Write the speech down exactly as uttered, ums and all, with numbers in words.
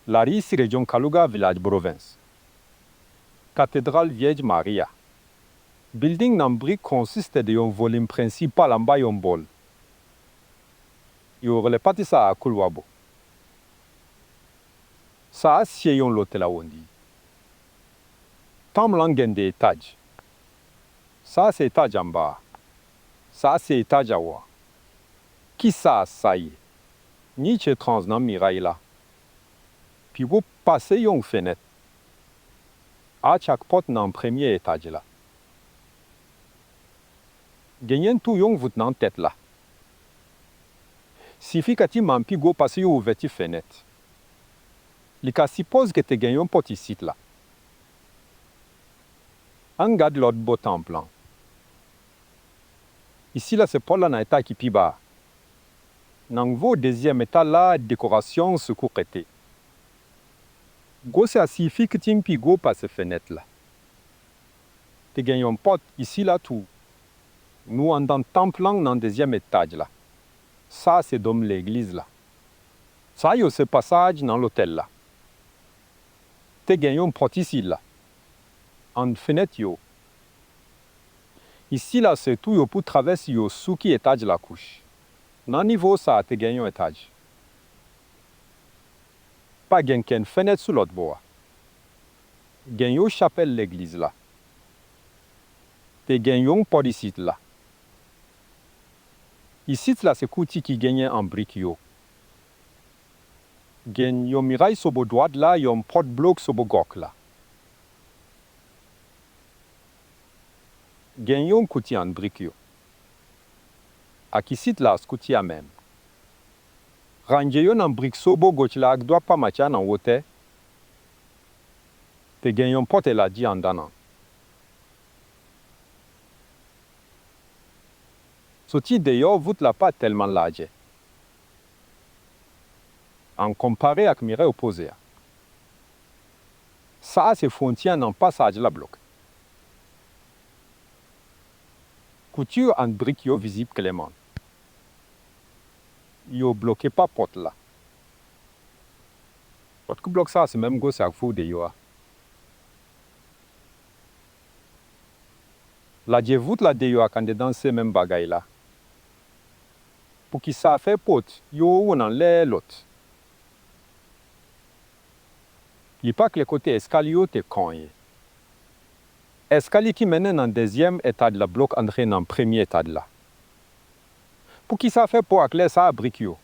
Lari isi rejyon Kalouga, vilaj Bwovens. Katedral Vyèj Mari a. Bilding nan brik konsiste de yon volim prensipal anba yon bòl. Yo rele pati sa a koulwa bo. Sa a se yon lotèl awondi. Tanp lan gen de etaj. Sa a se etaj anba a. Sa a se etaj anwo a. Kisa sa ye? Nich etranj nan miray la. Pi wo pase yon fenèt. Ach ak pòt nan premye etaj la. Genyen tou yon vout nan tèt la. Siyifikativman pi gwo pase yon ouvèti fenèt. Li ka sipoze ke te gen yon pòt isit la. Ann gad lòt bò tanp lan. Isi la se pòt la nan etaj ki pi ba a. Nan nivo dezyèm etaj la, dekorasyon sou kou rete. Gwosè a siyifikativman pi gwo pase fenèt la. Te gen yon pòt isi la tou. Nou anndan tanp lan nan dezyèm etaj la. Sa se dòm legliz la. Sa yo se pasaj nan lotèl la. Te gen yon pòt isi la. Ant fenèt yo. Isi la se twou yo pou travèse yo sou ki etaj la kouche. Nan nivo sa a te gen yon etaj. Pa gen kenn fenèt sou lòt bò a. Gen yon chapèl legliz la. Te gen yon pòt isit la. Isit la se kouti ki genyen an brik yo. Gen yon miray sou bò dwat la, yon pòt blòk sou bò gòch la. Gen yon kouti an brik yo. Ak isit la se kouti a menm. Ranje yo nan brik sou bò gòch la ak dwat pa match la nan wotè. Te gen yon pòt elaji anndan an. Soti deyò, vout la pa tèlman lajè. An konpare ak miray opoze a. Sa a se fwontyè nan pasaj la blòk. Kouti an brik yo vizib klèman. Yo bloke pa pòt la. Pòt ki blòk sa a se menm gwosè ak vout deyò a. Lajè vout la deyò ak andedan se menm bagay la. Poukisa fè pòt yo youn anlè lòt? Li pa klè kote eskalye yo te konyen. Eskalye ki mennen nan dezyèm etaj la blòk antre nan premye etaj la. Poukisa fè pò ak lè sa a brik yo?